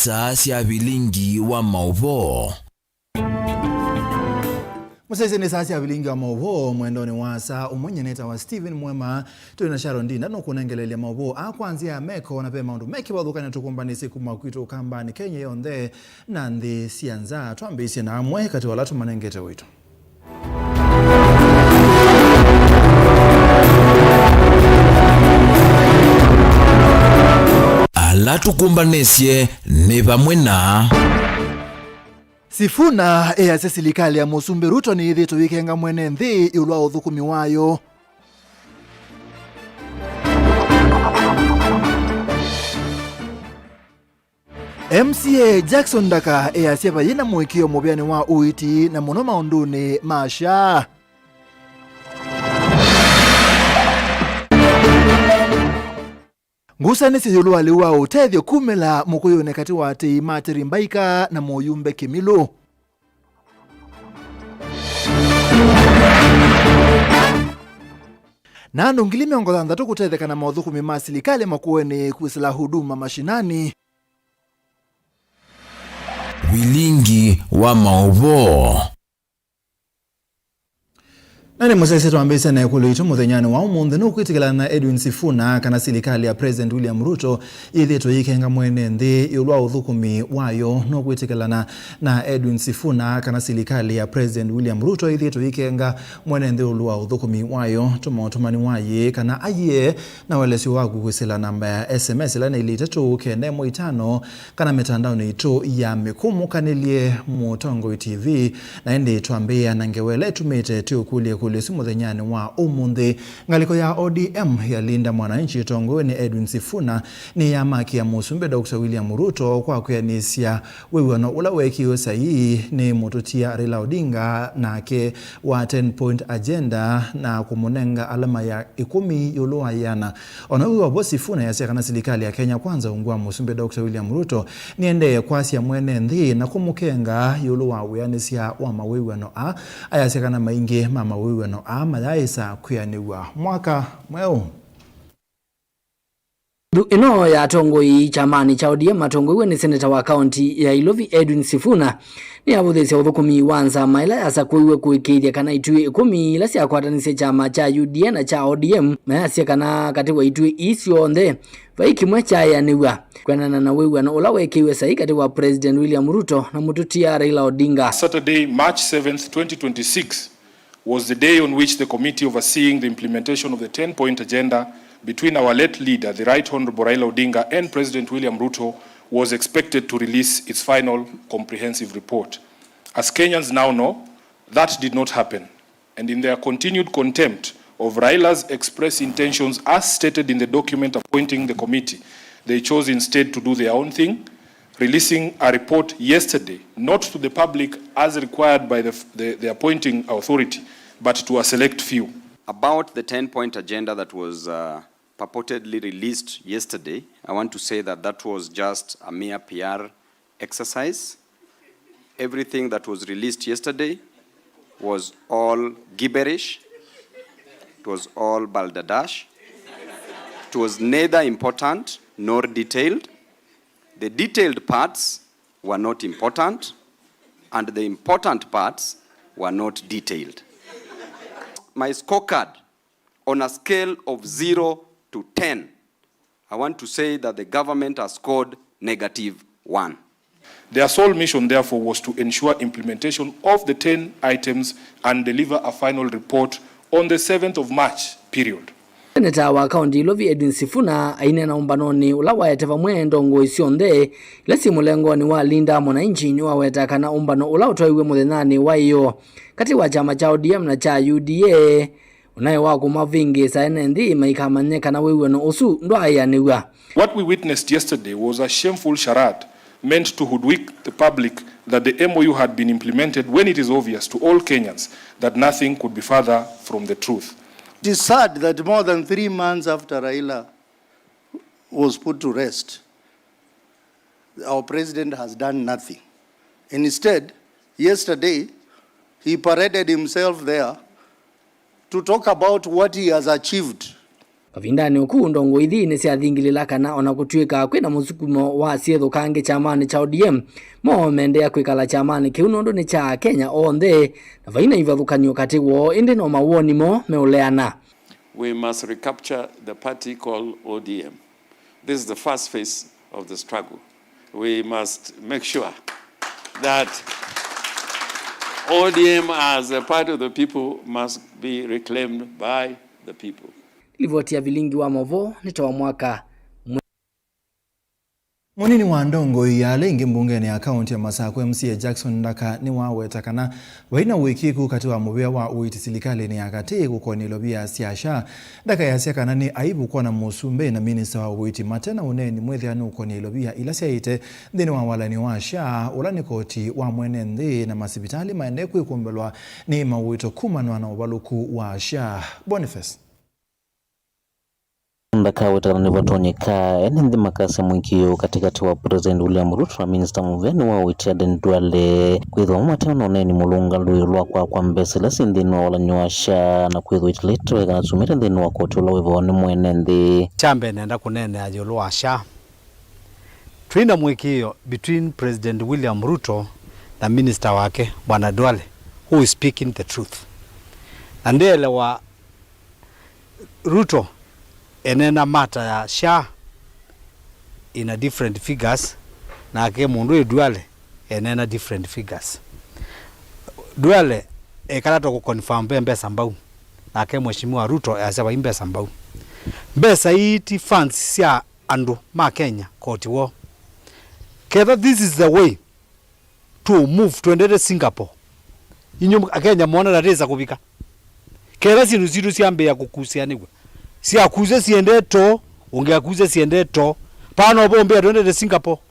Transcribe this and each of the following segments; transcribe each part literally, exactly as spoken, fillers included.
Saa sya vilingi wa maũvoo. Mũsyaĩĩsye nĩ saa sya vilingi wa maũvoo mwendonĩ wa saa ũmwe. Nyie nĩtawa Stephen Mwema. Twĩ na Sharon Ndinda nũkũnengeleelya maũvoo aa kwa nzĩa ya meko, na ve maũndũ me kĩvathũkany'o tũkũmbanĩsye kuma kwitũ Ũkambanĩ, Kenya yonthe, na nthĩ sya nza. Twambĩĩsye na amwe katĩ wa ala tũmanengete ũito. Ala tũkũmbanĩsye nĩ vamwe na. Sifuna easya silikalĩ ya Mũsumbĩ Ruto nĩyĩthĩĩtwe yĩkenga mwene nthĩ ĩũlũ wa ũthũkũmi wayo. M C A Jackson Ndaka easya vayĩ na mũĩkĩĩo mũvĩanĩ wa ũiiti na mũno maũndũnĩ ma SHA. Ngusanĩsyo ĩũlũ wa lĩu wa ũtethyo kumĩla mũkũyũnĩ katĩ wa atĩĩi ma Terry Mbaika na mũyumbe Kĩmilũ. Na andũ ngili mĩongo thanthatũ kũtetheka na maũthũkũmi ma silikalĩ makũenĩ kwĩsĩla Huduma Mashinani. Vilingi wa maũvoo. Na nĩ mũsyaĩĩsye twambĩĩsye na ĩkũlyo itũ mũthenyanĩ wa ũmũnthĩ. Nũkwĩtĩkĩlana na Edwin Sifuna kana silikalĩ ya President William Ruto yĩthĩĩtwe yĩkenga mwene nthĩ ĩũlũ wa ũthũkũmi wayo? Nũkwĩtĩkĩlana na Edwin Sifuna kana silikalĩ ya President William Ruto yĩthĩĩtwe yĩkenga mwene nthĩ ĩũlũ wa ũthũkũmi wayo? Tũma ũtũmani wa yĩĩ kana aiee na ũelesyo waku kwĩsĩla namba ya S M S ĩla nĩ ilĩ itatũ kenda ĩmwe itano kana mĩtandaonĩ itũ ya mĩkũmũkanĩlye Mũtongoi T V. Na ĩndĩ twambĩĩa na ngewa ĩla ĩtumĩte tũkũlya ĩkũlyo ĩsu mũthenyanĩ wa ũmũnthĩ. Ngalĩko ya O D M ya Linda Mwananchi ĩtongoew'e nĩ Edwin Sifuna nĩyamakĩa Mũsumbĩ Doctor William Ruto kwa kwĩanĩsya wĩw'ano ũla weekĩiwe saii nĩ mũtũtia Raila Odinga nake wa ten point agenda na kũmũnenga alama ya ĩkũmi ĩũlũ wa ĩana. O na wĩ o vo, Sifuna easya kana silikalĩ ya Kenya Kwanza ungu wa Mũsumbĩ Doctor William Ruto nĩendee kwasya mwene nthĩ na kũmũkenga ĩũlũ wa wĩanĩsya wa mawĩw'ano aa, ayasya kana maingĩ ma mawĩw'ano aa mayaaĩsa kwĩanĩw'a mwaka mweũ. Nthĩ ĩno ya atongoi kyamanĩ kya O D M atongoew'e nĩ seneta wa kaunti ya Ilovi Edwin Sifuna nĩyavũthĩĩsya ũthũkũmi wa nzama ĩla yasakũiwe kũĩkĩĩthya kana ituĩ ĩkũmi ila syakwatanisye kyama kya U D A na kya O D M, na yasya kana katĩ wa ituĩ ii syonthe vai kĩmwe kyaĩanĩw'a kwĩanana na wĩw'ano ũla weekĩiwe saii katĩ wa President William Ruto na mũtũtia Raila Odinga. Saturday, March seventh, twenty twenty-six, was the day on which the committee overseeing the implementation of the ten-point agenda between our late leader, the Right Honorable Raila Odinga, and President William Ruto was expected to release its final comprehensive report. As Kenyans now know, that did not happen, and in their continued contempt of Raila's express intentions as stated in the document appointing the committee, they chose instead to do their own thing, releasing a report yesterday, not to the public as required by the, the, the appointing authority, but to a select few. About the ten-point agenda that was, uh, purportedly released yesterday, I want to say that that was just a mere P R exercise. Everything that was released yesterday was all gibberish. It was all balderdash. It was neither important nor detailed. The detailed parts were not important, and the important parts were not detailed. My scorecard, on a scale of zero to ten, I want to say that the government has scored negative one. Their sole mission, therefore, was to ensure implementation of the ten items and deliver a final report on the seventh of March, period. Seneta wa kaunti Ilovi Edwin Sifuna aineena ũmbanonĩ ũla waete vamwe ndongoi syonthe ila syĩ mũlengonĩ wa Linda Mwananchi nĩwaweta kana ũmbano ũla ũtwaiwe mũthenyanĩ wa ĩyoo katĩ wa kyama kya O D M na kya U D A ũnaĩ wa kũmavĩngĩĩsa ene nthĩ maikamanye kana wĩw'ano ũsu ndwaaĩanĩw'a. What we witnessed yesterday was a shameful charade meant to hoodwink the public that the M O U had been implemented when it is obvious to all Kenyans that nothing could be further from the truth. It is sad that more than three months after Raila was put to rest, our president has done nothing. Instead, yesterday, he paraded himself there to talk about what he has achieved. Kavindanĩ oku, ndongoi ithi nĩsyathingĩlĩla kana ona kũtw'ĩka kwĩna mũsukumo wa syĩthũkangĩ kyamanĩ kya O D M, moo meendeea kwĩkala kyamanĩ kĩu nũndũ nĩ kya Akenya onthe, na vai na ivathũkany'o katĩ woo, ĩndĩ no mawoni moo meũleana. We must recapture the party called O D M. This is the first phase of the struggle. We must make sure that O D M as a party of the people must be reclaimed by the people. Livoti ya Vilingi wa Mauvoo nĩ ta wa mwaka. Mũnini wa ndongoi ya ala ingĩ mbungenĩ ya kaunti ya Masakũ, M C A Jackson Ndaka, nĩwaweta kana vai na ũĩkĩĩku katĩ wa mũvĩa wa ũiiti silikalĩnĩ ya katĩ kũkonĩa ilovia sya SHA. Ndaka easya kana nĩ aivu kwona mũsumbĩ na minista wa ũiiti mate na ũneeni mwĩthĩanu ũkonĩa ilovia ila syaĩte nthĩnĩ wa walany'o wa SHA, ũla nĩ koti wa mwene nthĩ, na masivitalĩ maendee kwĩkũmbĩlwa nĩ mawĩto kumanwa na ũvalũku wa SHA. Boniface. Ndakaweta kana nĩvatonyeka ene nthĩ makasya mũĩkĩĩo katĩkatĩ wa President William Ruto na Minista mũveni wa ũiiti Aden Duale, kwĩthĩwa mo mate na ũneeni mũlũngalu ĩũlũ wa kwaa kwa mbesa ila syĩ nthĩnĩ wa walany'o wa SHA, na kwĩthĩwa itiletwe kana syumĩte nthĩnĩ wa koti ũla wĩ vau nĩ mwene nthĩ. Kya mbee nenda kũneenea ĩũlũ wa SHA. Twĩ na mũĩkĩĩo between President William Ruto na Minista wake, Bwana Duale, who is speaking the truth. Na ndĩelewa Ruto eneena matter ya SHA in a different figures, nake mũndũ wĩ Duale eneena different figures. Duale ekala ta kũ confirm ve mbesa mbau, nake Mheshimiwa Ruto easya vai mbesa mbau. Mbesa ii ti funds sya andũ ma Kenya, koti woo. Ketha this is the way to move, twendete Singapore. Inyu Akenya mwona tatĩsa kũvika. Ketha syĩndũ sitũ syambĩĩa kũkusĩanĩw'a. Syakusya siendee too, ũngĩ akusya siendee too. Paa no vombĩa twendete Singapore.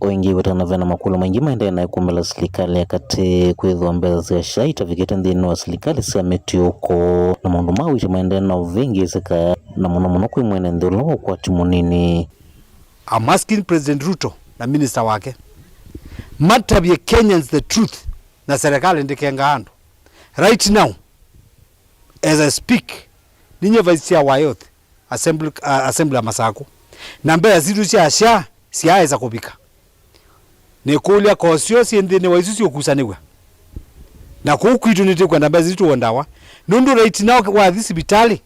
O ĩngĩ ĩwetana vena makũlyo maingĩ maendee na ĩkũmbĩla silikalĩ ya katĩ kwĩthĩwa mbesa sya SHA itavikĩte nthĩnĩ wa silikalĩ sya mĩtiũko, na maũndũ ma ũiiti maendee na ũvĩngĩĩsĩka, na mũno mũno kwĩ mwene nthĩ ũla wa ũkwati mũnini. I'm asking President Ruto na minister wake matavye Kenyans the truth, na serikali ndĩkenga andũ. Right now, as I speak, ninye vice chair wa health assembly, uh, assembly ya Masakũ, na mbesa sitũ sya SHA syaaĩsa kũvika. Nĩkũlya kosyo syĩ nthĩnĩ wa isu siũkusanĩw'a. Na kũu kwitũ nĩtĩkwenda mbesa isu tũwe ndawa. Nũndũ right now wathi sivitalĩ,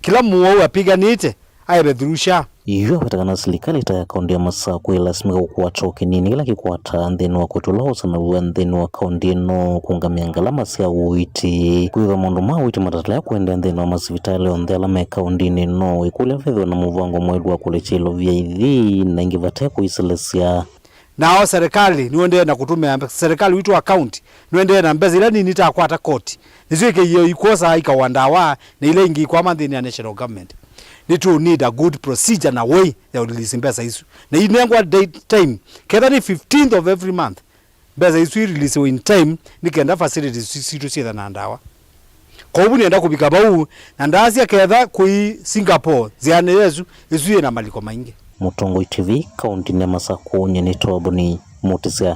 kĩla mũwau apiganĩte aĩve through SHA. Yu aweta kana silikalĩ ta ya kaũntĩ ya Masakũ ĩlasimĩka kũkwata o kĩnini kĩla kĩkwataa nthĩnĩ wa koti ũla wosanaw'a nthĩnĩ wa kaũntĩ ĩno kũũngamĩa ngalama sya ũiiti. Kwĩthĩwa maũndũ ma ũiiti matatalea kũendeea nthĩnĩ wa masivitalĩ onthe ala me kaũntĩnĩ ĩno, ĩkũlya vethĩwe na mũvango mwaĩlu wa kũlekya ilovia ithi na ingĩ vate kũiselesya. Nao serikali nĩũendee na kũtũmĩa mbe-, serikali witũ wa county nĩũendee na mbesa ila nini itakwata koti, nĩsyo ikĩie ikwosa ikawa ndawa, na ila ingĩ ikwama nthĩnĩ ya national government. Nĩtũ need a good procedure na way ya release mbesa isu, na inengwa date time, ketha nĩ fifteenth of every month, mbesa isu i release in time, nĩ kenda facilities si-, sitũ syĩtha na ndawa. Kwoou nĩenda kũvika vau, na ndasya ketha kũi Singapore, nzĩanĩ yesu, ĩsu yĩ na maliko maingĩ. Mũtongoi T V, kaũntĩnĩ ya Masakũ, nyie nĩtawa Boni Mũtĩsya.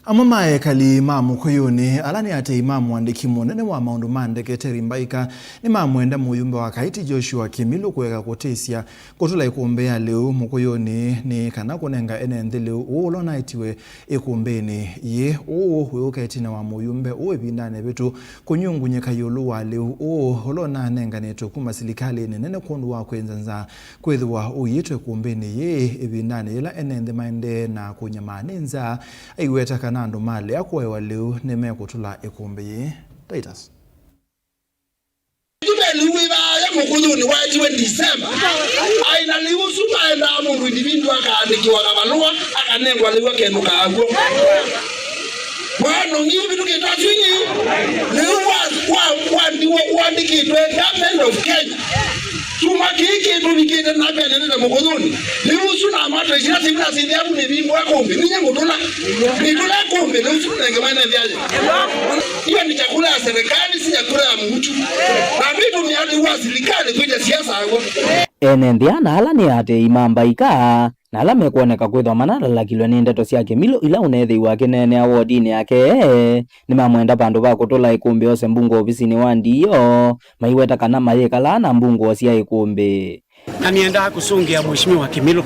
Amwe ma ekali ma Mũkũyũnĩ, ala nĩ atei ma mũandĩki mũnene wa maũndũ ma ndeke Terry Mbaika, nĩmamwenda mũyumbe wa Kaiti Joshua Kĩmilũ kũeka kũtĩsya kũtũla ĩkũmbĩ ya lĩu Mũkũyũnĩ nĩ kana kũnenga ene nthĩ lĩu ũũ ũla ũnaetiwe ĩkũmbĩnĩ yĩĩ. Ũũ wĩũka ĩtina wa mũyumbe ũũ ĩvindanĩ ĩvĩtu kũnyungunyĩka ĩũlũ wa lĩu ũũ ũla ũnanenganĩtwe kuma silikalĩnĩ nene kwondũ wa kwĩnza nzaa kwĩthĩwa ũiĩtwe ĩkũmbĩnĩ yĩĩ ĩvindanĩ yĩla ene nthĩ maendee na kũnyamaa nĩ nzaa. Aiweta kana andũ malea kũewa lĩu nĩmekũtũla ĩkũmbĩ yĩĩ. Titus. Ĩtu ve lĩu wĩvaaya Mũkũyũnĩ waetiwe December. Aĩ na lĩu ũsu maendaa mũndũ individual akaandĩkĩwa kavalũa, akanengwa lĩu akenũkaa w'o. Mwana ũngĩ ũvĩtũkĩte asu ingĩ, lĩu wa, wa, wa, wa, waandĩkĩtwe Government of Kenya. Kyumwa kĩĩ kĩtũvikĩte na mbene nĩ na Mũkũyũnĩ. Lĩu ũsu na matũ ĩsila sivila sĩthĩavu nĩvingũa kũmbĩ. Ninye ngũtũla. Nĩtũla kũmbĩ, lĩu ũsu nenge mwene nthĩ ayo. Hiyo ni chakula ya serikali, si chakula ya mtu. Na vitu ni hali wa serikali kuja siasa hapo. Ene nthĩ na ala nĩ atei ma Mbaika Na ala mekwoneka kwĩthwa manalalakilwe nĩ ndeto sya Kĩmilũ ila ũneethĩiwe akĩneenea wodinĩ yake, nĩmamwenda vandũ va kũtũla ĩkũmbĩ ose mbungũ ovisinĩ wa D O, maiweta kana mayĩkalaa na mbungũo sya ĩkũmbĩ. Na nĩendaa kũsũngĩa Mheshimiwa Kĩmilũ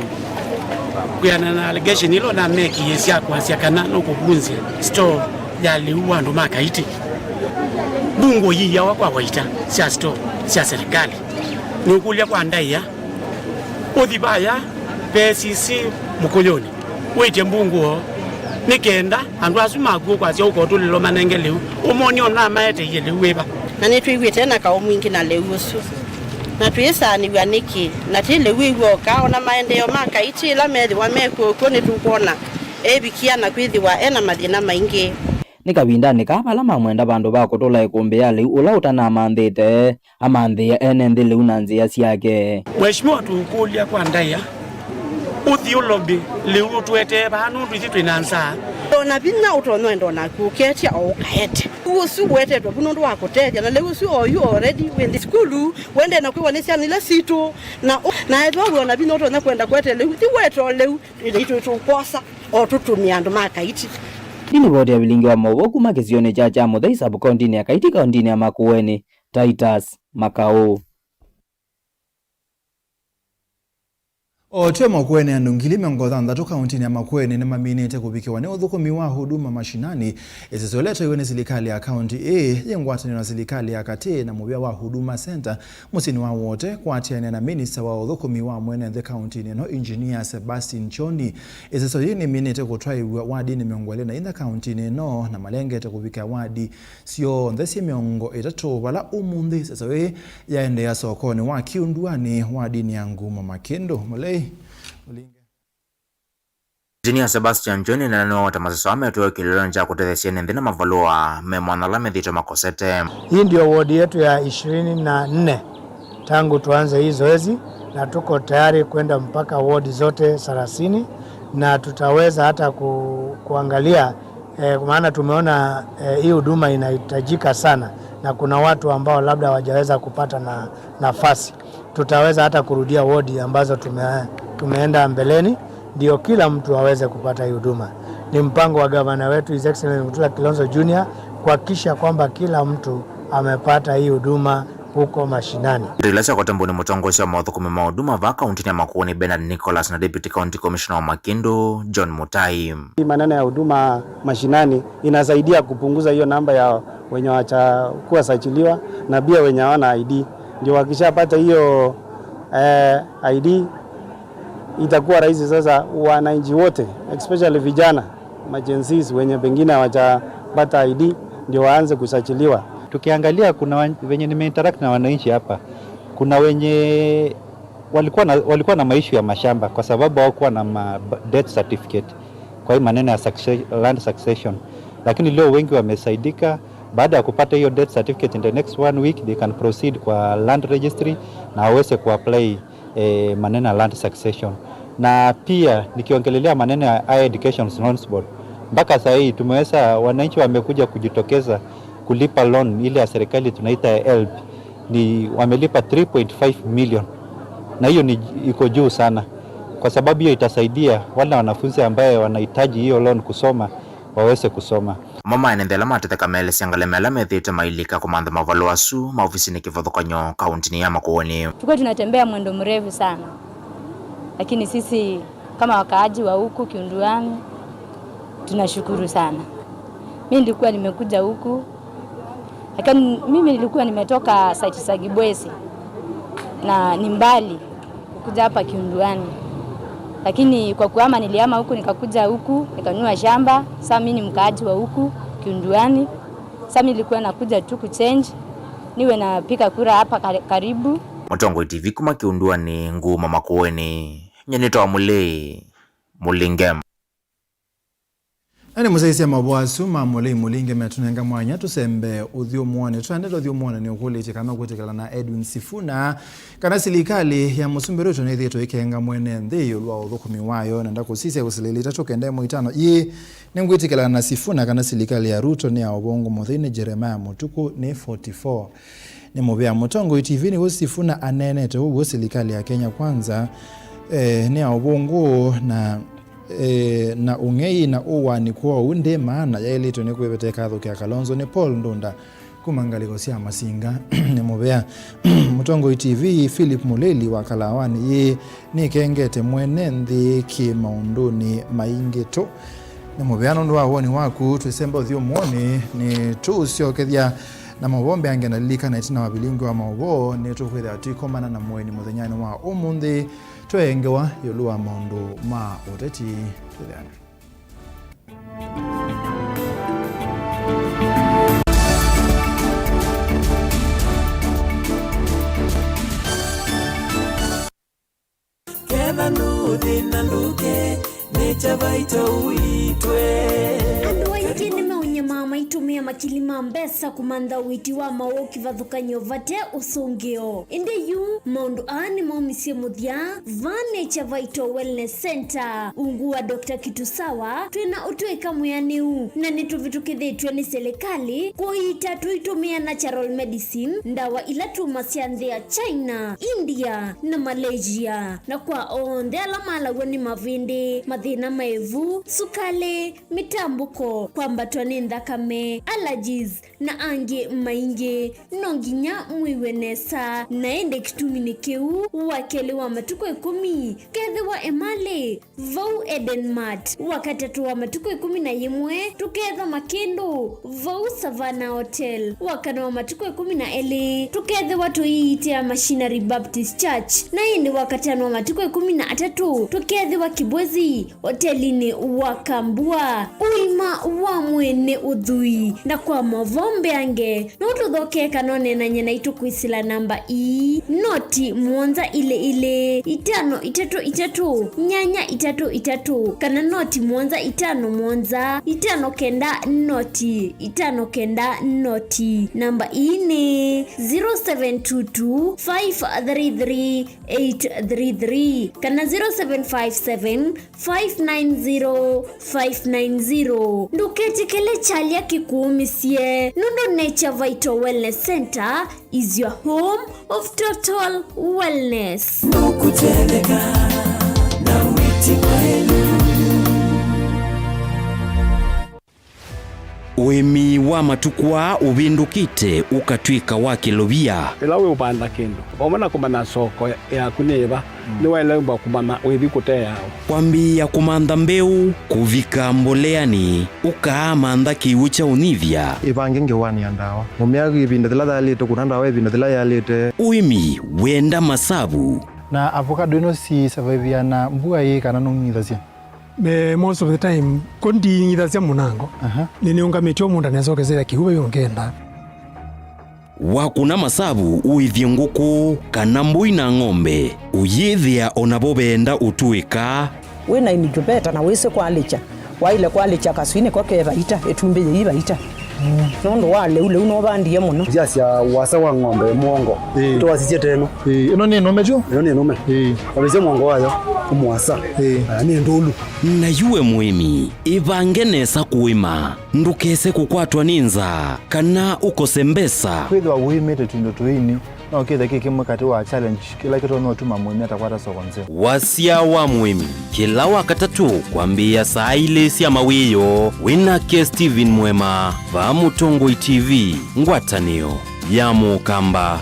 kwĩanana na allegation ĩla ũnamekie sya kwasya kana nũkũvunzya store ya lĩu wa andũ ma Kaiti. Mbungũo yiawa kwa waita sya store sya serikali. Nũkũlya kwa ndaĩa, ũthi vaya ve C C Mũkũyũnĩ, wĩtye mbungũo, nĩ kenda andũ asu maku ũkwasya ũkotũlĩlwa manenge lĩu, ũmoni ona maeteie lĩu wĩva? Na nĩtwĩw'ĩte na kaũ mwingĩ na lĩu ũsu, na twĩĩsaanĩw'a nĩkĩ, na ti lĩu ĩw'oka, ona maendeeo ma Kaiti ĩla methĩwa mekw'o kw'o nĩtũkwona evikia na kwĩthĩwa e na mathĩna maingĩ. Nĩ kavindanĩ kaa vala mamwenda vandũ va kũtũla ĩkũmbĩ ya lĩu ũla ũtanamanthĩte, amanthĩe ene nthĩ lĩu na nzĩa syake. Mheshimiwa, tũũkũlya kwa ndaĩa, ũthi ũlobby lĩu ũtũetee vaa nũndũ ithyĩ twĩ na nzaa. Ona vinya ũtonya enda onaku ũketya o ũkaete. Lĩu ũsu ũetetwe vu nũndũ wa kũtethya, na lĩu ũsu oyu already wĩ nthĩ sukulu, wendee na kwĩwa nĩ syana ila sitũ, na ũ-, na ethĩwa wĩ ona vinya ũtonya kwenda kũete lĩu, thi wete o lĩu, itũ tũkwosa o tũtũmĩa andũ ma Kaiti. Nĩ livoti ya vilingi wa maũvoo kuma kĩsionĩ kya Kyamũthei, sub-kauntinĩ ya Kaiti, kauntinĩ ya Makueni, Titus Makaũ. O tyo Makueni, andũ ngili mĩongo thanthatũ kauntinĩ ya Makueni nĩmaminĩte kũvikĩwa nĩ ũthũkũmi wa Huduma Mashinani, ĩseso ĩla ĩtwaiwe nĩ silikalĩ ya kaunti ĩĩ yĩ ngwatanĩo na silikalĩ ya katĩ na mũvĩa wa Huduma Center mũsyĩnĩ wa Wote, kũatĩanĩa na minista wa ũthũkũmi wa mwene nthĩ kauntinĩ ĩno, Engineer Sebastian Choni. Ĩseso yĩĩ nĩminĩte kũtwaĩw'a wadinĩ mĩongo ĩlĩ na inya kauntinĩ ĩno, na malengete kũvika wadi syonthe syĩ mĩongo ĩtatũ, vala ũmũnthĩ ĩseso yĩĩ yaendeea sokonĩ wa Kiunduani, wadinĩ ya Ngumo Makĩndũ. Mũlei Mũlinge. Engineer Sebastian Choni nĩnanĩwe wota maseso aa metwĩwe kĩlĩlonĩ kya kũtethya syene nthĩ na mavalũa me mwanya ala methĩĩtwe makosete. Hii ndio wodi yetu ya ishirini na nne tangu tuanze hii zoezi, na tuko tayari kwenda mpaka wodi zote thelathini, na tutaweza hata ku-, kuangalia, eh, maana tumeona, eh, hii huduma inahitajika sana, na kuna watu ambao labda hawajaweza kupata na, nafasi. Tutaweza hata kurudia wodi ambazo tume-, tumeenda mbeleni, ndio kila mtu aweze kupata hii huduma. Ni mpango wa gavana wetu, His Excellency Mutula Kilonzo Junior, kuhakikisha kwamba kila mtu amepata hii huduma huko mashinani. Ndeto ila syakwatwa mbau nĩ mũtongoesya wa maũthũkũmi ma Huduma vaa kauntinĩ ya Makueni, Bernard Nicholas, na Deputy County Commissioner wa Makĩndũ, John Mutai. Hii maneno ya huduma mashinani inasaidia kupunguza hiyo namba ya wenye wachakuwa sajiliwa na pia wenye hawana I D. Ndio wakishapata hiyo, eh, I D, itakuwa rahisi sasa wananchi wote, especially vijana, ma Gen Zs wenye pengine hawajapata I D, ndio waanze kusajiliwa. Tukiangalia, kuna wa-, venye nimeinteract na wananchi hapa, kuna wenye walikuwa na, walikuwa na maishu ya mashamba kwa sababu hawakuwa na ma-, death certificate kwa hii maneno ya succe-, land succession. Lakini leo wengi wamesaidika, baada ya kupata hiyo death certificate, in the next one week they can proceed kwa land registry na waweze kuapply, eh, maneno ya land succession. Na pia nikiongelelea maneno ya Higher Education Loans Board, mpaka saa hii tumeweza, wananchi wamekuja kujitokeza kulipa loan ile ya serikali tunaita ya helb, ni wamelipa three point five million, na hiyo ni, iko juu sana, kwa sababu hiyo itasaidia wale wanafunzi ambaye wanahitaji hiyo loan kusoma waweze kusoma. Amwe ma ene nthĩ ala matetheka meelesya ngalema ĩla methĩĩtwe mailika kũmantha mavalũa asu maovisinĩ kĩvathũkany'o kauntinĩ ya Makueni. Tulikuwa tunatembea mwendo mrefu sana, lakini sisi kama wakaaji wa huku Kiunduani tunashukuru sana. Mimi nilikuwa nimekuja huku, lakini mimi nilikuwa nimetoka site za Kibwezi na ni mbali kukuja hapa Kiunduani. Lakini kwa kuhama, nilihama huku, nikakuja huku, nikanunua shamba. Sasa mimi ni mkaaji wa huku Kiunduani. Sasa mimi nilikuwa nakuja tu kuchange, niwe napiga kura hapa kar-, karibu. Mũtongoi T V kuma Kiunduani, Ngumo Makueni. Nyie nĩtawa Mũlei Mũlinge. Na nĩ mũsyaĩĩsya maũvoo asu ma Mũlei Mũlinge metũnenga mwanya tũsembe ũthyũmũonĩ. Tũendete ũthyũmũonĩ, nĩũkũlĩtye kana ũkwĩtĩkĩlana na Edwin Sifuna kana silikalĩ ya Mũsumbĩ Ruto nĩthĩĩtwe ĩkenga mwene nthĩ ĩũlũ wa ũthũkũmi wayo. Nenda kũsisya kũsilĩlĩ itatũ kenda ĩmwe itano. Ĩĩ, nĩngwĩtĩkĩlana na Sifuna kana silikalĩ ya Ruto nĩ ya ũvongo mũthei nĩ Jeremiah Mũtuku nĩ forty four. Nĩ mũvea. Mũtongoi T V nĩw'o Sifuna aneenete ũw'o silikalĩ ya Kenya Kwanza eh, nĩ ya ũvũngũ na, eh, na ũng'ei na ũwani kwoou ndĩ maana yaĩlĩtwe nĩ kwĩveteka athũkĩa Kalonzo nĩ Paul Ndunda kuma ngalĩko sya Masinga. Nĩ mũvea. Mũtongoi T V Philip Mũlĩli wa Kalawanĩ yĩĩ nĩkengete mwene nthĩ kĩ maũndũnĩ maingĩ tũ. Nĩ mũvea nũndũ wa woni waku. Twĩsemba ũthyũmũonĩ, nĩtũũsyokethya na maũvoo mbeange. Na lilikana, ĩtina wa vilingi wa maũvoo, nĩtũkwĩthĩa tũikomana na mũeni mũthenyanĩ wa ũmũnthĩ. Twee ngewa ĩũlũ wa maũndũ ma ũteti. Twĩthĩane. Ketha nũthĩna ndũke, nĩ Kyavaito ũitwe. Andũ aingĩ nĩmaũnyamaa maitũmĩa makili ma mbesa kũmantha ũiiti wa maũũ kĩvathũkany'o vate ũsũngĩo. Ĩndĩ yu, maũndũ aa nĩmaumisye mũthya vaa nĩ Kyavaito Wellness Center. Ungu wa Doctor Kitusawa, twĩ na ũtũĩka mwĩanĩu, na nĩtũvĩtũkĩthĩtw'e nĩ silikalĩ kũiita tũitũmĩa natural medicine, ndawa ila tumasya nthĩ ya China, India, na Malaysia. Na kwa onthe ala malaw'a nĩ mavĩndĩ, mathĩna ma ĩvu, sukalĩ, mĩtambũko, kwambatwa nĩ nthakame, allergies, na angĩ maingĩ, no nginya mwĩw'e nesa. Na ĩndĩ kĩtuminĩ kĩu, wa kelĩ wa matukũ ĩkũmi, kethĩwa Emali, vau Eden Mart. Wa katatũ wa matukũ ĩkũmi na yĩmwe, tũkethwa Makĩndũ, vau Savannah Hotel. Wa kana wa matukũ ĩkũmi na elĩ, tũkethĩwa tũiitĩa Machinery Baptist Church. Na ĩndĩ wa katano wa matukũ ĩkũmi na atatũ, tũkethĩwa Kibwezi, hotelinĩ wa Kambua. Ũima wa mwĩĩ nĩ ũthwii, na kwa maũvoo mbeange, no tũthokee kana ũneenany'e naitũ kwĩsĩla namba ii, noti mũonza ilĩ ilĩ, itano itatũ itatũ, nyanya itatũ itatũ, kana noti mũonza itano mũonza, itano kenda noti, itano kenda noti. Namba ii nĩ zero seven two two, five three three, eight three three kana zero seven five seven, five nine zero, five nine zero. Ndũketĩkĩle kyalya kĩkũũmĩsye, nũndũ Nature Vital Wellness Center is your home of total wellness. Nũkũtetheka na wĩti mwaĩlu. Ũĩmi wa matukũ aa ũvĩndũkĩte ũkatw'ĩka wa kĩlovia. Ĩla wĩũvanda kĩndũ, vamwe na kũmanya soko yaku nĩ ĩva, nĩwaĩle ũmba kũmanya wĩthi kũteawa. Kwambĩĩa kũmantha mbeũ, kũvika mboleanĩ, ũkaamantha kĩw'ũ kya ũnyivya. Ĩvange ngewanĩa ndawa. Mũmea ĩvinda yĩla yaĩlĩte, kũna ndawa ĩvinda yĩla yaĩlĩte. Ũĩmi wenda masavu. Na avocado ĩno si survive na mbua ĩĩ kana nũng'ithasya? Eh, most of the time, ko ndiing'ithasya mũnango. Aha. Nĩnĩũngamĩtye o mũũnda nesokesya kĩw'ũ vai ũngenda. Wakũna masavu ũĩthye ngũkũ kana mbũi na ng'ombe, ũyĩthĩa o navo veenda ũtũĩka. Wĩ na incubator na wĩsĩ kwalĩkya, waĩle kwalĩkya kaswinĩ ko ke vaita, ĩtumbĩ yĩi vaita. Nũndũ wa lĩu, lĩu nũvandie mũno. Ndyasya wasa wa ng'ombe mũongo. Ĩĩ. Twasisye teno. Ĩĩ, ĩno nĩ nũme tu? Ĩno nĩ nũme. Ĩĩ. Wavĩsya mũongo wayo, mũasa. Ĩĩ. Ah, nĩ ndũlu. Na yu we mũĩmi, ĩvange nesa kũĩma. Ndũkese kũkwatwa nĩ nzaa, kana ũkose mbesa. Kwĩthĩwa ũĩmĩte tũindo tũini, no kĩthe kĩ kĩmwe katĩ wa challenge kĩla kĩtonya ũtuma mũĩmi atakwata soko nzeo. Wasya wa mũĩmi, kĩla Wakatatũ kwambĩĩa saa ilĩ sya mawĩoo, wĩ nake Steven Mwema, vaa Mũtongoi T V, ngwatanĩo ya Mũkamba.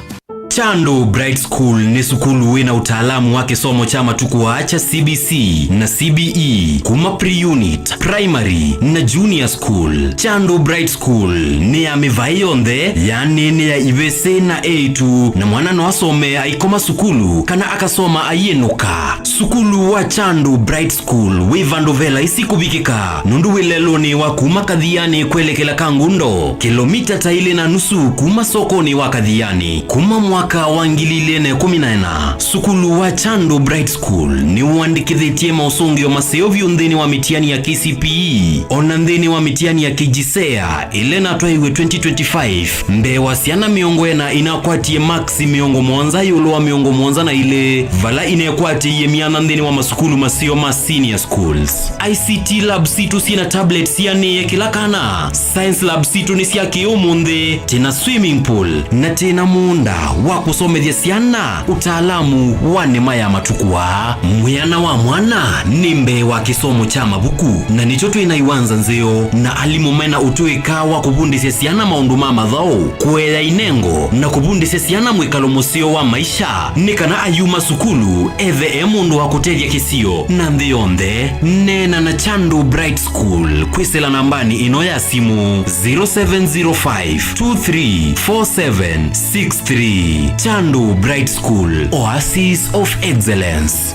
Chandu Bright School nĩ sukulu wĩ na ũtaalamu wa kĩsomo kya matukũ aa kya C B C na C B E, kuma pre-unit, primary, na junior school. Chandu Bright School nĩ ya mĩvaĩ yonthe, yaani nĩ ya ivĩsĩ na eĩtu, na mwana no asome aikoma sukulu kana akasoma aiĩnũka. Sukulu wa Chandu Bright School wĩ vandũ ve laisi kũvikĩka, nũndũ wĩ lelũnĩ wa kuma Kathianĩ kwelekela Kangundo, kĩlomita ta ilĩ na nusu kuma sokonĩ wa Kathianĩ. Kuma mwaka wa ngili ilĩ na ĩkũmi na ĩna, sukulu wa Chandu Bright School nĩwandĩkĩthĩtye maũsũngĩo maseo vyũ nthĩnĩ wa mĩtiani ya K C P E, o na nthĩnĩ wa mĩtiani ya K J S E A, ĩla ĩnatwaiwe twenty twenty-five, mbee wa syana mĩongo ĩna inakwatie maksi mĩongo mũonza ĩũlũ wa mĩongo mũonza na ilĩ, vala inekwatĩie myanya nthĩnĩ wa masukulu maseo ma senior schools. I C T lab sitũ syĩ na tablets sianĩĩe kĩla kana. Science lab sitũ nĩ sya kĩ-ũmũnthĩ, twĩ na swimming pool, na twĩ na mũũnda wa kũsomethya syana ũtaalamu wa nĩma ya matukũ aa. Mwĩana wa mwana nĩ mbee wa kĩsomo kya mavuku, na nĩkyo twĩ na iwanza nzeo na alimũ mena ũtũĩka wa kũvundĩsya syana maũndũ ma mathaũ, kũea inengo, na kũvundĩsya syana mwĩkalo mũseo wa maisha, nĩ kana ayuma sukulu ethe e mũndũ wa kũtethya kĩsio na nthĩ yonthe. Neena na Chandu Bright School kwĩsĩla nambanĩ ĩno ya simũ, zero seven zero five two three four seven six three. Chandu Bright School, Oasis of Excellence.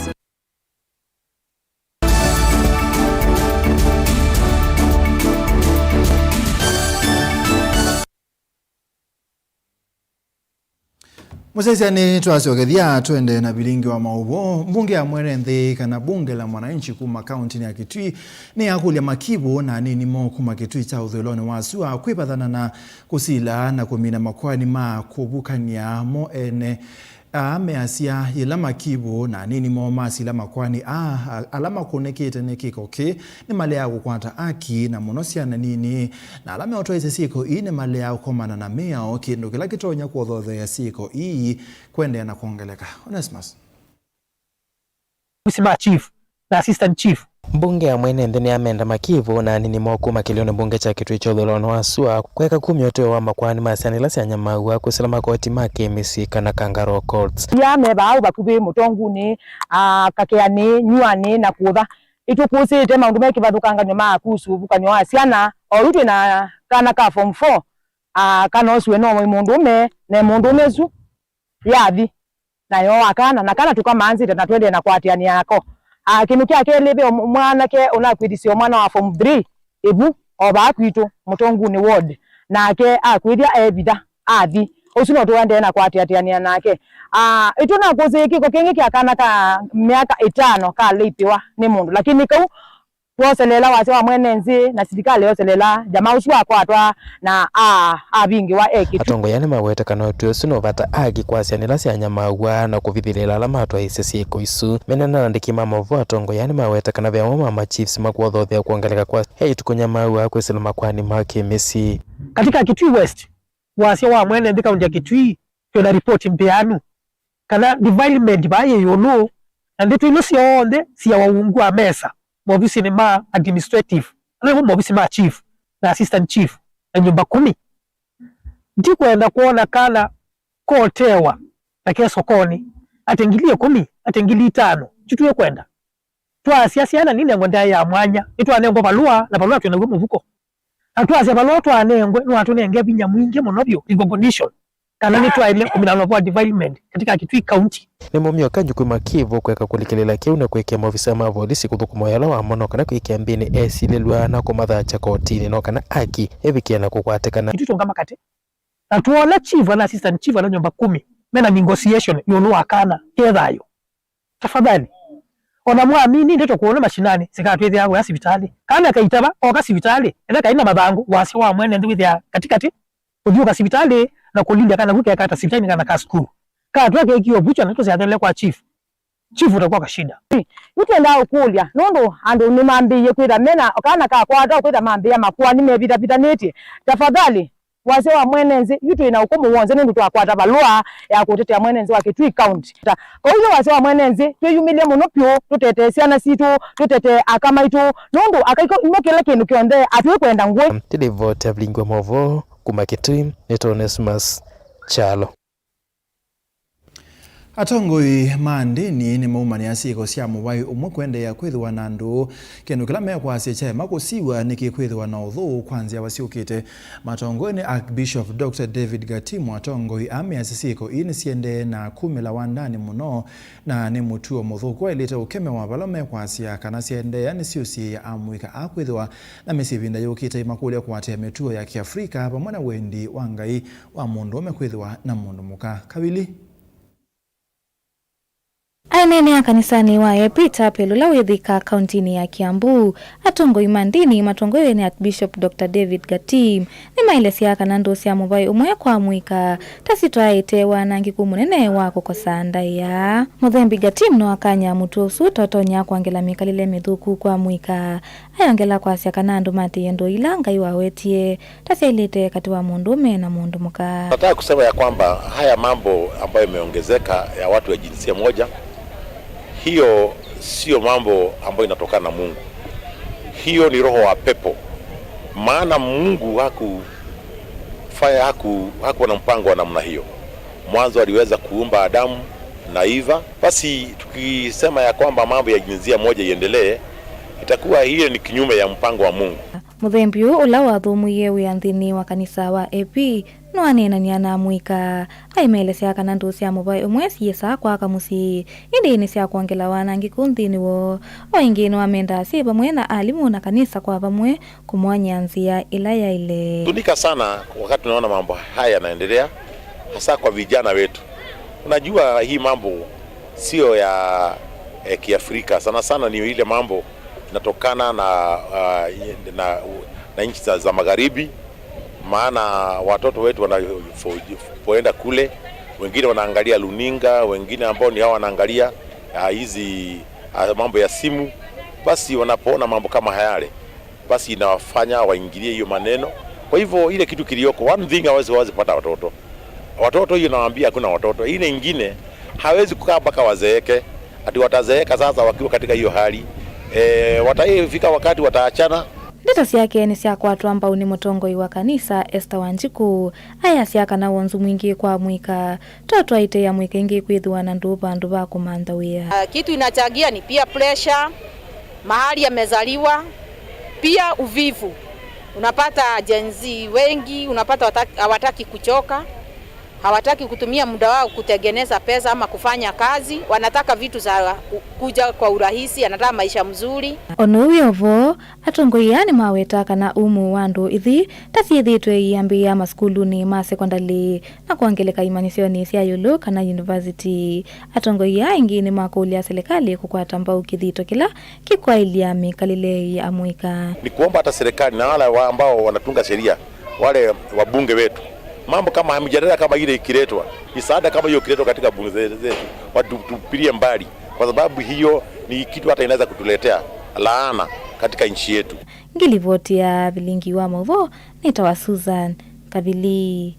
Mũsyaĩĩsya, nĩtwasyokethya twende na vilingi wa maũvoo. Mbunge ya mwene nthĩ, kana bunge la mwananchi kuma kauntinĩ ya Kitui, nĩyakũlya makivũ na anini moo kuma Kitui kya ũthũĩlonĩ wa sua kwĩvathana na kũsila na kũmina makoani ma kũvukany'a mo ene. Aa measya yĩla makivũ na anini moo masila makoani aa, a-, ala makũnĩkĩte nĩ kĩko kĩĩ nĩmaleaa kũkwata aki, na mũno syana nini, na ala meũtwaĩĩsya syĩko ii nĩmaleaa kũkomana na mĩao, kĩndũ kĩla kĩtonya kũthotheea syĩko ii kũendeea na kwongeleka. Onesmus. Ovisi ma chief na assistant chief. Mbunge ya mwene nthĩ nĩyamenda makivũ na anini moo kuma kĩlĩonĩ mbunge kya Kitui kya ũthũĩlonĩ wa sua kweka kumya ũtũo wa makoani ma syana ila syanyamaaw'a kwĩsĩla makoti ma kĩmĩsyĩ kana kangaroo courts. Ia me vaa vakuvĩ Mũtongunĩ, a, Kakeanĩ, Nyuanĩ na kũtha. Itũkũsĩĩte maũndũ me kĩvathũkanganyo ma kuhusu ũvukanyo wa syana. Oyu twĩ na kana ka form four, a, kana ũsu we no mũndũũme, na mũndũũme ũsu yathi na yooa kana, na kana tũkamaanzĩte na tũendee na kũatĩanĩa nako. A, kĩndũ kya kelĩ, ve mwanake ũnakwĩthisye o mwana wa form three ĩvu o vaa kwitũ Mũtongunĩ ward, nake akwĩthya eevitha athi. Ũsu no tũendee na kũatĩatĩanĩa nake. A, ĩtũnakũsĩĩe kĩko kĩngĩ kya kana ka myaka ĩtano kaleipĩwa nĩ mũndũ, lakini kau twoseleela wasya wa mwene nthĩ na silikalĩ yoseleela, jamaa ũsu akwatwa na a-, avingĩwa e Kitui. Atongoi aa nĩmaweta kana ũtwi ũsu nũvata aki kwa syana ila syanyamaaw'a na kũvithĩlĩla ala matwaĩĩsye syĩko isu. Menena na andĩki ma maũvoo, atongoi aa nĩmaweta kana ve amwe ma ma chiefs makũthothea kwongeleka kwa eĩtu kũnyamaaw'a kwĩsĩla makoani ma kĩmĩsyĩ. Katika Kitui West, wasya wa mwene nthĩ kaunti ya Kitui, twĩ na ripoti mbeanu kana defilement vaa yĩ ĩũlũ, na ndeto ino syonthe siawa ungu wa mesa maovisinĩ ma administrative, ala nĩmo maovisi ma chief na assistant chief na nyũmba kumi. Ndikwenda kwona kana kotewa na ke sokonĩ, ate ngili ĩkũmi, ate ngili itano, titwĩkwenda. Twasya syana ninengwe ndaĩa ya mwanya, nĩtwanengwa valũa, na valũa twĩ naw'o mũvuko. Na twasya valũa twanengwe, nĩwatũnenge vinya mwingĩ mũno vyũ, recognition, kana nĩtwaĩle kũmina ũvoo wa defilement katika Kitui County. Nĩ mũmyo kanyu kwĩ makivũ kweka kũlikĩlĩla kĩu na kwĩkĩa maovisa ma volisi kũthũkũma wĩa ũla wamo, no kana kwĩkĩa mbĩnĩ esilĩlw'a na kũmathaakya kotinĩ, no kana aki ĩvikĩe na kũkwatĩkana. Itũtũngama katĩ. Na twoona chief na assistant chief ala nyũmba kumi mena negotiation ĩũlũ wa kana ke thayũ, tafadhali, ona mwamini ndeto kũona mashinani sikatwĩthĩa wĩa sivitalĩ. Kana kaitava oka sivitalĩ, ethĩa kaina mathangũ, wasya wa mwene nthĩ wĩthĩa katikati, kũthiũka sivitalĩ na kũlilya kana vu kekata sivitalĩ nĩ kana ka sukulu. Katwa kekiwa vuchwa na tũsyathele kwa chief. Chief utakuwa kashida. Yu twendaa ũkũlya, nũndũ andũ nĩmambĩĩie kwĩtha mena kana kakwata kwĩtha mambĩĩa makoani mevithavitanĩtye. Tafadhali, wasya wa mwene nthĩ, yu twĩ na ũkũmũ w'onthe nũndũ twakwata valũa ya kũtetea mwene nthĩ wa Kitui County. Ta, kwoou yu wasya wa mwene nthĩ, twĩyumĩlye mũno vyũ, tũtetee syana sitũ, tũtetee aka maitũ, nũndũ aka iko nĩmo kĩla kĩndũ kyonthe, atwĩkwenda ngũĩ. Nĩ livoti ya vilingi wa maũvoo kuma Kitui, nĩ Onesmus Kyalo. Atongoi ma ndĩni nĩmaumanĩa syĩko sya mũvai ũmwe kũendeea kwĩthĩwa na andũ. Kĩndũ kĩla mekwasya kyaema kũsiw'a nĩ kĩkwĩthĩwa na ũthũ kwa nzyawa syũkĩte. Matongoew'e nĩ Archbishop Doctor David Gatimu, atongoi aa measya syĩko ii nĩsiendee na kumĩla wandanĩ mũno, na nĩ mũtuo mũthũku waĩlĩte ũkemewa vala mekwasya kana syaendeea nĩsiũsiĩĩa amũika aa kwĩthĩwa na mĩsyĩ ĩvinda yũkĩte imakũlya kũatĩĩa mĩtuo ya Kĩafrika vamwe na wendi wa Ngai wa mũndũũme kwĩthĩwa na mũndũ mũka. Kavili. Aneenea kanisanĩ wa A P Chapel ũla wĩ Thika, kauntinĩ ya Kiambu, atongoi ma ndini matongoew'e nĩ Archbishop Doctor David Gatim nĩmaelesya kana ndũũ sya mũvaĩ ũmwe kwa mũika ta sitwaĩte wanangĩku mũnene wa kũkosa ndaĩa. Mũthembi Gatim no akany'a mũtuo ũsu ta ũtonya kwongela mĩkalĩle mĩthũku kwa mũika. Ayongela kwasya kana andũ maatĩĩe ndũũ ila Ngai wawetie ta syaĩlĩte katĩ wa mũndũũme na mũndũ mũka. Nataka kusema ya kwamba haya mambo ambayo imeongezeka ya watu wa jinsia moja, hiyo sio mambo ambayo inatokana na Mungu. Hiyo ni roho wa pepo. Maana Mungu haku-, faya-, haku-, hakuwa na mpango wa namna hiyo. Mwanzo aliweza kuumba Adamu na Eva. Basi tukisema ya kwamba mambo ya jinsia moja iendelee, itakuwa hiyo ni kinyume ya mpango wa Mungu. Mũthembi ũũ ũla wathũmũie wĩa nthĩnĩ wa kanisa wa A P nĩwaneenany'a na amũika, aimeelesya kana ndũũ sya mũvaĩ ũmwe syĩsaa kwaka mũsyĩ, ĩndĩ nĩ sya kwongela wanangĩku nthĩnĩ woo. O ĩngĩ nĩwamendaa syĩ vamwe na alimũ na kanisa kwa vamwe kũmony'a nzĩa ĩla yaĩle. Huzunika sana wakati tunaona mambo haya yanaendelea, hasa kwa vijana wetu. Unajua, hii mambo sio ya, eh, Kiafrika. Sana sana ni ile mambo inatokana na, ah, na, na nchi za, za magharibi, maana watoto wetu wanapoenda kule, wengine wanaangalia luninga, wengine ambao ni hao wanaangalia, ah, hizi, ah, mambo ya simu, basi wanapoona mambo kama yale, basi inawafanya waingilie hiyo maneno. Kwa hivyo ile kitu kilioko, one thing hawezi, hawezi pata watoto. Watoto hiyo nawaambia hakuna watoto. Ile ingine, hawezi kukaa mpaka wazeeke. Ati watazeeka sasa wakiwa katika hiyo hali. Eh, wataifika wakati wataachana. Ndeto syake nĩsyakwatwa mbau nĩ mũtongoi wa kanisa, Esther Wanjiku. Ayasya kana wonzu mwingĩ kwa mũika, to twaĩte amũika aingĩ kwĩthĩwa na ndũũ vandũ va kũmantha wĩa. Ah, kitu inachagia ni peer pressure, mahali amezaliwa, pia uvivu. Unapata Gen Z wengi, unapata wata-, hawataki kuchoka, hawataki kutumia muda wao kutengeneza pesa ama kufanya kazi, wanataka vitu za u-, kuja kwa urahisi, anataka maisha mzuri. Ona ũu wĩ o vo, atongoi aa nĩmaweta kana ũmũ wa ndũũ ithi ta syĩthĩĩtwe iambĩĩa masukulunĩ ma sekondalĩ na kwongeleka imanyĩsyonĩ sya ĩũlũ kana yunivasiti. Atongoi aa aingĩ nĩmakũlya silikalĩ kũkwata mbau kĩthito kĩla kĩkwaĩlya mĩkalĩle ya amũika. Ni kuomba hata serikali na wale wa-, ambao wanatunga sheria, wale wabunge wetu, mambo kama mijadala kama ile ikiletwa, misaada kama hiyo ikiletwa katika bunge ze-, zetu, watupilie mbali, kwa sababu hiyo ni kitu hata inaweza kutuletea laana katika nchi yetu. Ngilivoti ya vilingi wa maũvoo nĩtawa Susan Kavili.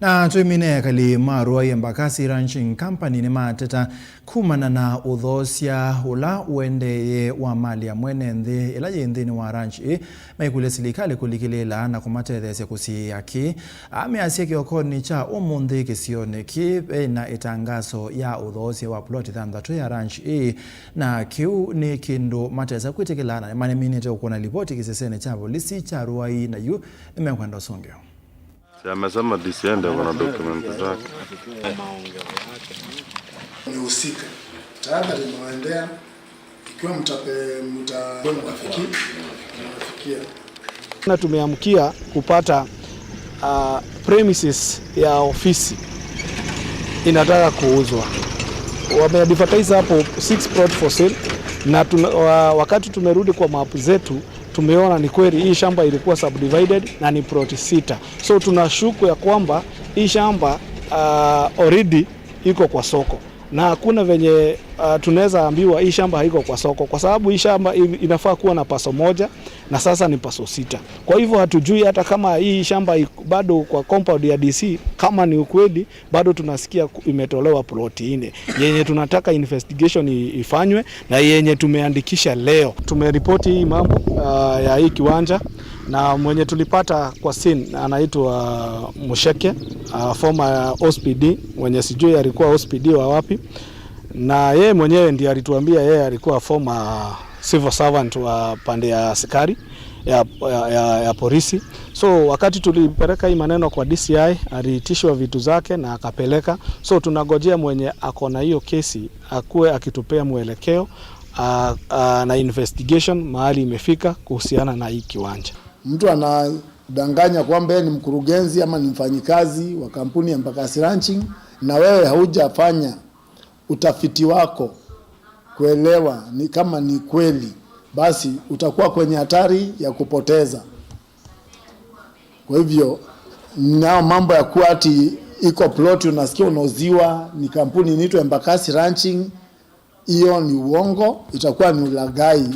Na tũimine ekali ma Ruai Embakasi Ranching Company nĩmateta kumana na ũthoosya ũla ũendeeye wa mali ya mwene nthĩ ĩla yĩ nthĩnĩ wa ranch ĩĩ, maikũlya silikalĩ kũlikĩlĩĩla na kũmatetheesya kũsiĩĩa kĩĩ. Ameasya kĩokonĩ kya ũmũnthĩ kĩsionĩ kĩĩ vena ĩtangaso ya ũthoosya wa plot thanthatũ ya ranch ĩĩ, na kĩu nĩ kĩndũ matesa kwĩtĩkĩla na nĩmaneminĩte ũkũna livoti kĩsesenĩ kya volisi kya Ruai, na yu nĩmekwenda ũsũngĩo. Si amesema D C ende kuna document zake. Ni usika. Tahadhari inaendelea. Ikiwa mtape-, mta-, mtafiki-, mtafikia. Na tumeamkia kupata, ah, premises ya ofisi inataka kuuzwa. Wameadvertise hapo six plot for sale, na tuna-, wa-, wakati tumerudi kwa map zetu, tumeona ni kweli hii shamba ilikuwa subdivided na ni plot sita. So tunashuku ya kwamba hii shamba, ah, already iko kwa soko. Na hakuna venye, ah, tunaweza ambiwa hii shamba haiko kwa soko, kwa sababu hii shamba i-, inafaa kuwa na parcel moja na sasa ni parcel sita. Kwa hivyo hatujui hata kama hii shamba i-, bado kwa compound ya D C, kama ni ukweli, bado tunasikia ku-, imetolewa plot nne. Yenye tunataka investigation i-, ifanywe na yenye tumeandikisha leo. Tumeripoti hii mambo, ah, ya hii kiwanja, na mwenye tulipata kwa scene anaitwa Musheke, ah, former O C P D, mwenye sijui alikuwa O C P D wa wapi, na yeye mwenyewe ndiye alituambia yeye alikuwa former civil servant wa pande ya askari ya, ya, ya, ya polisi. So wakati tulipeleka hii maneno kwa D C I, aliitishwa vitu zake na akapeleka. So tunagojea mwenye ako na hiyo kesi akuwe akitupea mwelekeo, ah, ah, na investigation mahali imefika kuhusiana na hii kiwanja. Mtu ana-, Danganya kwamba yeye ni mkurugenzi ama ni mfanyikazi wa kampuni ya Embakasi Ranching, na wewe haujafanya utafiti wako kuelewa ni kama ni kweli, basi utakuwa kwenye hatari ya kupoteza. Kwa hivyo, nao mambo ya kuwa ati iko plot unasikia unauziwa ni kampuni inaitwa Embakasi Ranching, hiyo ni uongo, itakuwa ni ulaghai.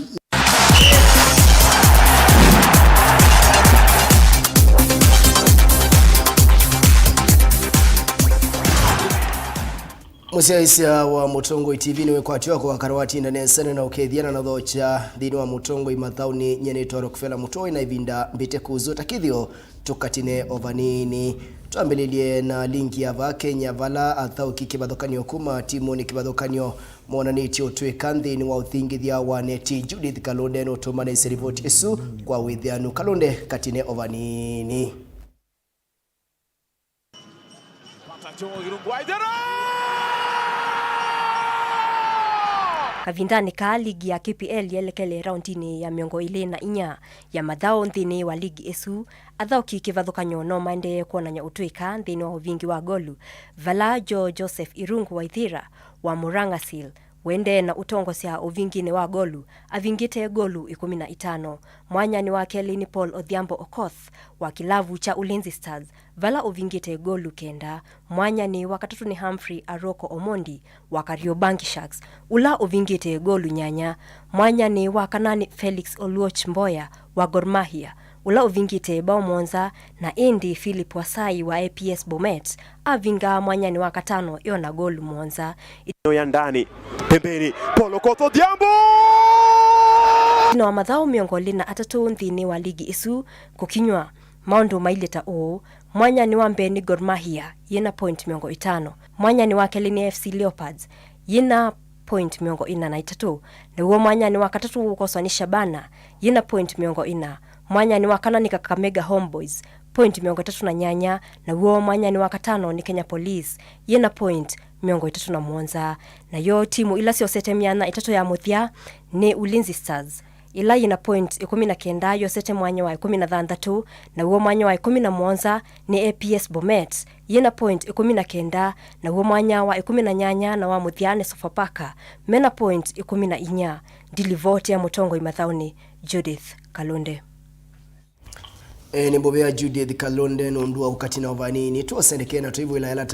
Mũsyaĩĩsya wa Mũtongoi T V nĩwĩkwatyo wako wakara watinda nesa na ũkethĩa na nathokya nthĩnĩ wa Mũtongoi mathaũnĩ. Nyie nĩtwa Rockefeller Mũtongoi, na ĩvinda mbĩte kũzũta kĩthĩo tũkatine o vanini. Twambĩlĩlye na lingi ya vaa Kenya, vala athaũki kĩvathũkany'o kuma timunĩ kĩvathũkany'o monanĩtye ũtw'ĩka nthĩnĩ wa ũthingithya wa neti. Judith Kalunde nũtũmanĩsye livoti ĩsu kwa wĩthĩanu. Kalunde, katine o vanini. Kavindanĩ kaa, ligi ya K P L yelekele raundinĩ ya mĩongo ĩlĩ na inya ya mathaũ nthĩnĩ wa ligi ĩsu. Athaũki kĩvathũkany'o no maendee kwonany'a ũtw'ĩka nthĩnĩ wa ũvingi wa ngolu, vala Joe Joseph Irungu Waithira wa Murang'a Seal wendee na ũtongosya ũvinginĩ wa ngolu, avingĩte ngolu ĩkũmi na itano. Mwanyanĩ wa kelĩ nĩ Paul Odhiambo Okoth wa kĩlavu kya Ulinzi Stars, vala ũvingĩte ngolu kenda. Mwanyanĩ wa katatũ nĩ Humphrey Aroko Omondi wa Kariobangi Sharks, ũla ũvingĩte ngolu nyanya. Mwanyanĩ wa kana nĩ Felix Oluoch Mboya wa Gor Mahia, ũla ũvingĩte mbao mũonza, na ĩndĩ Philip Wasai wa A P S Bomet avinga mwanyanĩ wa katano ĩona ngolu mũonza. Ndio ya ndani, pembeni, Paul Okoth Odhiambo! Ĩtina wa mathaũ mĩongo ĩlĩ na atatũ nthĩnĩ wa ligi ĩsu kũkinywa, maũndũ mailyĩ ta ũũ: mwanyanĩ wa mbee nĩ Gor Mahia yĩna point mĩongo ĩtano, mwanyanĩ wa kelĩ nĩ A F C Leopards yĩna point mĩongo ĩna na itatũ, naw'o mwanyanĩ wa katatũ ũkoswa nĩ Shabana yĩna point mĩongo ĩna, mwanyanĩ wa kana nĩ Kakamega Homeboys point mĩongo ĩtatũ na nyanya, naw'o mwanyanĩ wa katano nĩ Kenya Police yĩna point mĩongo ĩtatũ na mũonza. Nayo timu ila syosete myanya ĩtatũ ya mũthya nĩ Ulinzi Stars, ĩla yĩna point ĩkũmi na kenda, yosete mwanya wa ĩkũmi na thanthatũ, naw'o mwanya wa ĩkũmi na mũonza nĩ A P S Bomet yĩna point ĩkũmi na kenda, naw'o mwanya wa ĩkũmi na nyanya na wa mũthya nĩ Sofapaka mena point ĩkũmi na inya. Ndilivoti ya Mũtongoi mathaũnĩ, Judith Kalunde. E, nĩ mũvea Judith Kalunde nũndũ wa ũkatine o vanini. Twosendekee na tũivũĩla yala ta